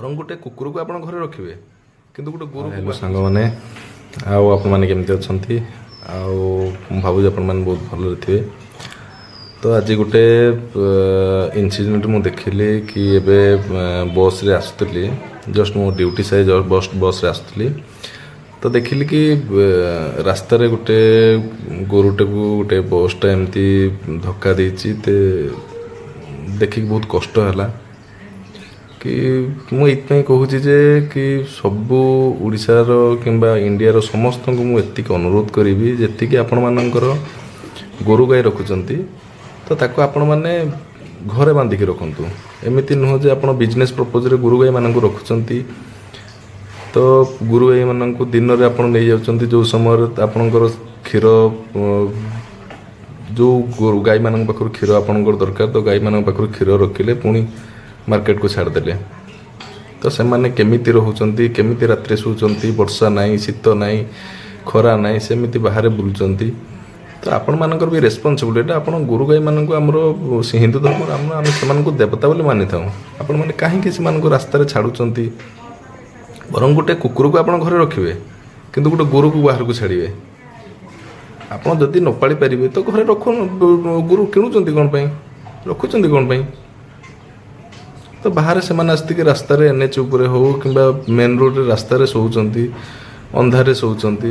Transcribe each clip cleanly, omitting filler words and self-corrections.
ବରଂ ଗୋଟେ କୁକୁରକୁ ଆପଣ ଘରେ ରଖିବେ, କିନ୍ତୁ ଗୋଟେ ଗୋରୁକୁ ହ୍ୟାଲୋ ସାଙ୍ଗମାନେ, ଆଉ ଆପଣମାନେ କେମିତି ଅଛନ୍ତି? ଆଉ ମୁଁ ଭାବୁଛି ଆପଣମାନେ ବହୁତ ଭଲରେ ଥିବେ। ତ ଆଜି ଗୋଟେ ଇନସିଡେଣ୍ଟ ମୁଁ ଦେଖିଲି କି ଏବେ ବସ୍ରେ ଆସୁଥିଲି, ଜଷ୍ଟ ମୋ ଡ୍ୟୁଟି ସାରି ବସ୍ରେ ଆସୁଥିଲି। ତ ଦେଖିଲି କି ରାସ୍ତାରେ ଗୋଟେ ଗୋରୁଟାକୁ ଗୋଟେ ବସ୍ଟା ଏମିତି ଧକ୍କା ଦେଇଛି। ତ ଦେଖିକି ବହୁତ କଷ୍ଟ ହେଲା କି ମୁଁ ଏଇଥିପାଇଁ କହୁଛି ଯେ କି ସବୁ ଓଡ଼ିଶାର କିମ୍ବା ଇଣ୍ଡିଆର ସମସ୍ତଙ୍କୁ ମୁଁ ଏତିକି ଅନୁରୋଧ କରିବି, ଯେତିକି ଆପଣମାନଙ୍କର ଗୋରୁ ଗାଈ ରଖୁଛନ୍ତି, ତ ତାକୁ ଆପଣମାନେ ଘରେ ବାନ୍ଧିକି ରଖନ୍ତୁ। ଏମିତି ନୁହଁ ଯେ ଆପଣ ବିଜନେସ୍ ପର୍ପଜ୍ରେ ଗୋରୁ ଗାଈମାନଙ୍କୁ ରଖୁଛନ୍ତି, ତ ଗୋରୁ ଗାଈମାନଙ୍କୁ ଦିନରେ ଆପଣ ନେଇଯାଉଛନ୍ତି, ଯେଉଁ ସମୟରେ ଆପଣଙ୍କର କ୍ଷୀର, ଯେଉଁ ଗୋରୁ ଗାଈମାନଙ୍କ ପାଖରୁ କ୍ଷୀର ଆପଣଙ୍କର ଦରକାର, ତ ଗାଈମାନଙ୍କ ପାଖରୁ କ୍ଷୀର ରଖିଲେ, ପୁଣି ମାର୍କେଟକୁ ଛାଡ଼ିଦେଲେ। ତ ସେମାନେ କେମିତି ରହୁଛନ୍ତି, କେମିତି ରାତିରେ ଶୋଉଛନ୍ତି? ବର୍ଷା ନାହିଁ, ଶୀତ ନାହିଁ, ଖରା ନାହିଁ, ସେମିତି ବାହାରେ ବୁଲୁଛନ୍ତି। ତ ଆପଣମାନଙ୍କର ବି ରେସ୍ପନ୍ସିବିଲିଟି ଏଇଟା। ଆପଣ ଗୋରୁ ଗାଈମାନଙ୍କୁ, ଆମର ହିନ୍ଦୁ ଧର୍ମର ଆମେ ସେମାନଙ୍କୁ ଦେବତା ବୋଲି ମାନିଥାଉ। ଆପଣମାନେ କାହିଁକି ସେମାନଙ୍କୁ ରାସ୍ତାରେ ଛାଡ଼ୁଛନ୍ତି? ବରଂ ଗୋଟେ କୁକୁରକୁ ଆପଣ ଘରେ ରଖିବେ, କିନ୍ତୁ ଗୋଟେ ଗୋରୁକୁ ବାହାରକୁ ଛାଡ଼ିବେ? ଆପଣ ଯଦି ନ ପାଳି ପାରିବେ, ତ ଘରେ ରଖ। ଗୋରୁ କିଣୁଛନ୍ତି କ'ଣ ପାଇଁ? ରଖୁଛନ୍ତି କ'ଣ ପାଇଁ? ତ ବାହାରେ ସେମାନେ ଆସିକି ରାସ୍ତାରେ, ଏନ୍ଏଚ୍ ଉପରେ ହଉ କିମ୍ବା ମେନ୍ ରୋଡ଼ରେ ରାସ୍ତାରେ ଶୋଉଛନ୍ତି, ଅନ୍ଧାରରେ ଶୋଉଛନ୍ତି।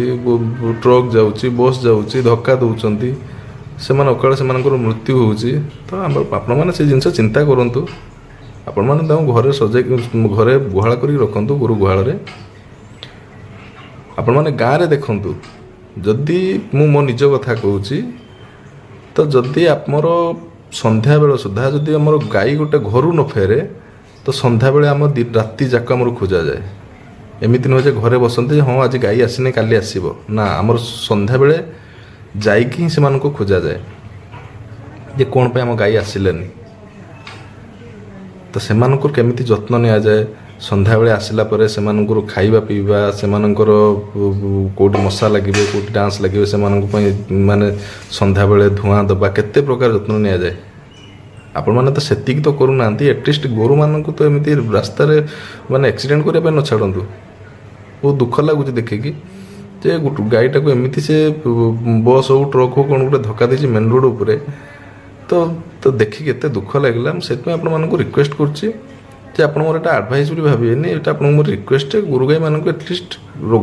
ଟ୍ରକ୍ ଯାଉଛି, ବସ୍ ଯାଉଛି, ଧକ୍କା ଦେଉଛନ୍ତି। ସେମାନେ ଅକାଳେ ସେମାନଙ୍କର ମୃତ୍ୟୁ ହେଉଛି। ତ ଆମର ଆପଣମାନେ ସେ ଜିନିଷ ଚିନ୍ତା କରନ୍ତୁ। ଆପଣମାନେ ତାଙ୍କୁ ଘରେ ସଜେଇକି, ଘରେ ଗୁହାଳ କରିକି ରଖନ୍ତୁ, ଗୋରୁ ଗୁହାଳରେ। ଆପଣମାନେ ଗାଁରେ ଦେଖନ୍ତୁ, ଯଦି ମୁଁ ମୋ ନିଜ କଥା କହୁଛି, ତ ଯଦି ଆମର ସନ୍ଧ୍ୟାବେଳ ସୁଦ୍ଧା ଯଦି ଆମର ଗାଈ ଗୋଟେ ଘରୁ ନ ଫେରେ, ତ ସନ୍ଧ୍ୟାବେଳେ ଆମ ରାତି ଯାକ ଆମର ଖୋଜାଯାଏ। ଏମିତି ନୁହେଁ ଯେ ଘରେ ବସନ୍ତି, ହଁ, ଆଜି ଗାଈ ଆସିନି, କାଲି ଆସିବ। ନା, ଆମର ସନ୍ଧ୍ୟାବେଳେ ଯାଇକି ହିଁ ସେମାନଙ୍କୁ ଖୋଜାଯାଏ ଯେ କ'ଣ ପାଇଁ ଆମ ଗାଈ ଆସିଲେନି। ତ ସେମାନଙ୍କର କେମିତି ଯତ୍ନ ନିଆଯାଏ, ସନ୍ଧ୍ୟାବେଳେ ଆସିଲା ପରେ ସେମାନଙ୍କର ଖାଇବା ପିଇବା, ସେମାନଙ୍କର କେଉଁଠି ମଶା ଲାଗିବେ, କେଉଁଠି ଡାଉଁଶ ଲାଗିବେ, ସେମାନଙ୍କ ପାଇଁ ମାନେ ସନ୍ଧ୍ୟାବେଳେ ଧୂଆଁ ଦେବା, କେତେ ପ୍ରକାର ଯତ୍ନ ନିଆଯାଏ। ଆପଣମାନେ ତ ସେତିକି ତ କରୁନାହାନ୍ତି। ଆଟଲିଷ୍ଟ ଗୋରୁମାନଙ୍କୁ ତ ଏମିତି ରାସ୍ତାରେ ମାନେ ଆକ୍ସିଡେଣ୍ଟ କରିବା ପାଇଁ ନ ଛାଡ଼ନ୍ତୁ। ବହୁତ ଦୁଃଖ ଲାଗୁଛି ଦେଖିକି ଯେ ଗୋଟେ ଗାଈଟାକୁ ଏମିତି ସେ ବସ୍ ହଉ, ଟ୍ରକ୍ ହଉ, କ'ଣ ଗୋଟେ ଧକ୍କା ଦେଇଛି ମେନ୍ ରୋଡ଼ ଉପରେ। ତ ଦେଖିକି ଏତେ ଦୁଃଖ ଲାଗିଲା। ମୁଁ ସେଥିପାଇଁ ଆପଣମାନଙ୍କୁ ରିକ୍ୱେଷ୍ଟ କରୁଛି ଯେ ଆପଣ ମୋର ଏଇଟା ଆଡ଼ଭାଇସ୍ ବୋଲି ଭାବିବେନି, ଏଇଟା ଆପଣଙ୍କୁ ମୋର ରିକ୍ୱେଷ୍ଟ। ଗୋରୁ ଗାଈମାନଙ୍କୁ ଆଟଲିଷ୍ଟ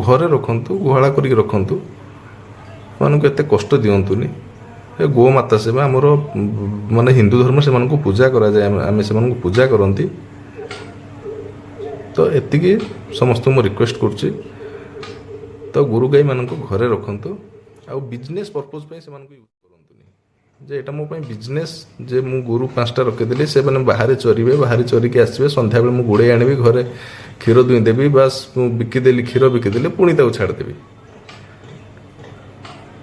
ଘରେ ରଖନ୍ତୁ, ଗୁହାଳ କରିକି ରଖନ୍ତୁ, ସେମାନଙ୍କୁ ଏତେ କଷ୍ଟ ଦିଅନ୍ତୁନି। ଏ ଗୋମାତା ସେବା ଆମର ମାନେ ହିନ୍ଦୁ ଧର୍ମ, ସେମାନଙ୍କୁ ପୂଜା କରାଯାଏ, ଆମେ ସେମାନଙ୍କୁ ପୂଜା କରନ୍ତି। ତ ଏତିକି ସମସ୍ତଙ୍କୁ ମୁଁ ରିକ୍ୱେଷ୍ଟ କରୁଛି। ତ ଗୋରୁ ଗାଈମାନଙ୍କୁ ଘରେ ରଖନ୍ତୁ ଆଉ ବିଜନେସ୍ ପର୍ପଜ୍ ପାଇଁ ସେମାନଙ୍କୁ ୟୁଜ୍ କରନ୍ତୁନି ଯେ ଏଇଟା ମୋ ପାଇଁ ବିଜନେସ୍, ଯେ ମୁଁ ଗୋରୁ ପାଞ୍ଚଟା ରଖିଦେଲି, ସେମାନେ ବାହାରେ ଚରିବେ, ବାହାରେ ଚରିକି ଆସିବେ, ସନ୍ଧ୍ୟାବେଳେ ମୁଁ ଗୋଡ଼େଇ ଆଣିବି, ଘରେ କ୍ଷୀର ଦୁହିଁ ଦେବି, ବାସ୍, ମୁଁ ବିକିଦେଲି, କ୍ଷୀର ବିକିଦେଲି, ପୁଣି ତାକୁ ଛାଡ଼ିଦେବି।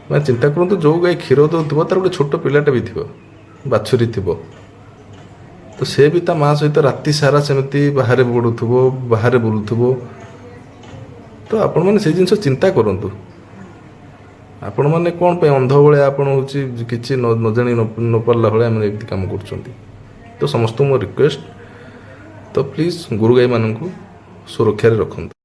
ମାନେ ଚିନ୍ତା କରନ୍ତୁ, ଯେଉଁ ଗାଈ କ୍ଷୀର ଦେଉଥିବ, ତାର ଗୋଟେ ଛୋଟ ପିଲାଟା ବି ଥିବ, ବାଛୁରୀ ଥିବ, ତ ସେ ବି ତା ମା ସହିତ ରାତି ସାରା ସେମିତି ବାହାରେ ବୁଲୁଥିବ, ବାହାରେ ବୁଲୁଥିବ। ତ ଆପଣମାନେ ସେଇ ଜିନିଷ ଚିନ୍ତା କରନ୍ତୁ। ଆପଣମାନେ କ'ଣ ପାଇଁ ଅନ୍ଧ ଭଳିଆ ଆପଣ ହେଉଛି କିଛି ନ ଜାଣି ନ ପାରିଲା ଭଳିଆ ଆମେ ଏମିତି କାମ କରୁଛନ୍ତି? ତ ସମସ୍ତଙ୍କୁ ମୋ ରିକ୍ୱେଷ୍ଟ, ତ ପ୍ଲିଜ୍ ଗୋରୁ ଗାଈମାନଙ୍କୁ ସୁରକ୍ଷାରେ ରଖନ୍ତୁ।